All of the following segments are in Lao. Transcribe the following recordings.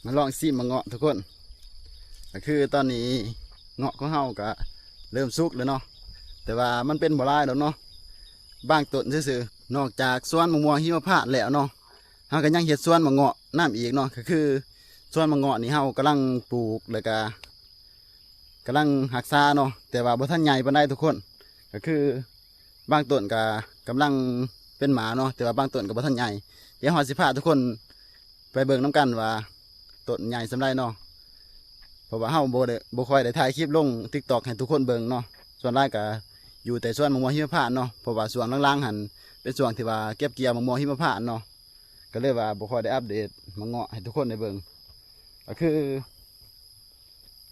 ມາລອງຊີມໝາກເງາະທຸກຄົນ. ກໍຄືຕອນນີ້ເງາະຂອງເຮົາກໍເລີ່ມສຸກແລ້ວເນາະ, ແຕ່ວ່າມັນເປັນບໍ່ຫຼາຍດອກເນາະ, ບາງຕົ້ນຊື່ໆ. ນອກຈາກສວນໝາກມ່ວງຫິມະພານແລ້ວເນາະ, ເຮົາກໍຍັງເຮັດສວນໝາກເງາະນຳອີກເນາະ. ກໍຄືສວນໝາກເງາະນີ້ເຮົາກຳລັງປູກ ແລ້ວກໍກຳລັງຮັກສາເນາະ, ແຕ່ວ່າບໍ່ທັນໃຫຍ່ປານໃດທຸກຄົນ. ກໍຄືບາງຕົ້ນກໍກຳລັງເປັນໝາກເນາະ, ແຕ່ວ່າບາງຕົ້ນກໍບໍ່ທັນໃຫຍ່. ດຽວເຮົາຊິພາທຸກຄົນໄປເບິ່ງນຳກັນວ່າຕົ້ນໃຫຍ່ສ່ຳໃດເນາະ, ເພາະວ່າເຮົາບໍ່ໄດ້ ບໍ່ຄ່ອຍໄດ້ຖ່າຍຄລິບລົງ TikTok ໃຫ້ທຸກຄົນເບິ່ງເນາະ. ສ່ວນຫຼາຍກໍຢູ່ແຕ່ສວນໝາກມ່ວງຫິມະພານເນາະ, ເພາະວ່າຊ່ວງຫຼັງໆຫັ້ນເປັນຊ່ວງທີ່ວ່າເກັບກ່ຽວໝາກມ່ວງຫິມະພານເນາະ, ກໍເລີຍວ່າບໍ່ຄ່ອຍໄດ້ອັບເດດໝາກເງາະໃຫ້ທຸກຄົນໄດ້ເບິ່ງ. ກໍຄື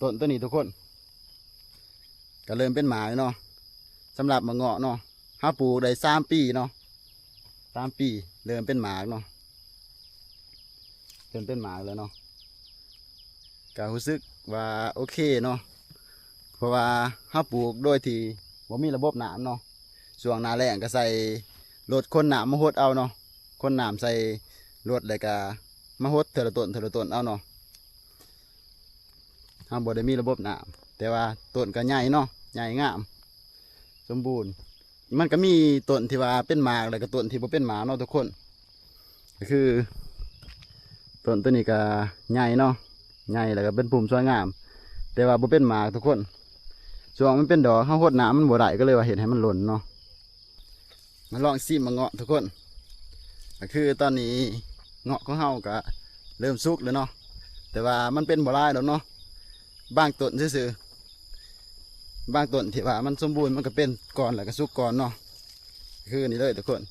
ຕົ້ນໂຕນີ້ທຸກຄົນ ກໍເລີ່ມເປັນໝາກແລ້ວເນາະ. ສຳລັບໝາກເງາະເນາະ ເຮົາປູກໄດ້ສາມປີເນາະ, ສາມປີເລີ່ມເປັນໝາກເນາະ, ເລີ່ມເປັນໝາກແລ້ວເນາະ. ກໍຮູ້ສຶກວ່າໂອເຄເນາະ, ເພາະວ່າເຮົາປູກໂດຍທີ່ບໍ່ມີລະບົບນ້ຳເນາະ. ຊ່ວງໜ້າແລ້ງກໍໃສ່ລົດຂົນນ້ຳມາຫົດເອົາເນາະ, ຂົນນ້ຳໃສ່ລົດ ແລ້ວກໍມາຫົດເທື່ອລະຕົ້ນ ເທື່ອລະຕົ້ນເອົາເນາະ. ເຮົາບໍ່ໄດ້ມີລະບົບນ້ຳ, ແຕ່ວ່າຕົ້ນກໍໃຫຍ່ເນາະ, ໃຫຍ່ງາມ ສົມບູນ. ມັນກໍມີຕົ້ນທີ່ວ່າເປັນໝາກ ແລ້ວກໍຕົ້ນທີ່ບໍ່ເປັນໝາກເນາະທຸກຄົນ. ກໍຄືຕົ້ນໂຕນີ້ກໍໃຫຍ່ເນາະ, ໃຫຍ່ ແລ້ວກໍເປັນພູມສວຍງາມ, ແຕ່ວ່າບໍ່ເປັນໝາກທຸກຄົນ. ຊ່ວງມັນເປັນດອກ ເຮົາຫົດນ້ຳມັນບໍ່ໄດ້ ກໍເລີຍວ່າເຮັດໃຫ້ມັນຫຼົ່ນເນາະ. ມາລອງຊີມໝາກເງາະທຸກຄົນ. ກໍຄືຕອນນີ້ເງາະຂອງເຮົາກໍເລີ່ມສຸກແລ້ວເນາະ, ແຕ່ວ່າມັນເປັນບໍ່ຫຼາຍດອກເນາະ, ບາງຕົ້ນຊື່ໆ. ບາງຕົ້ນທີ່ວ່າມັນສົມບູນ ມັນກໍເປັນກ່ອນ ແລ້ວກໍສຸກກ່ອນເນາະ. ຄືນີ້ເລີຍທຸກຄົນ,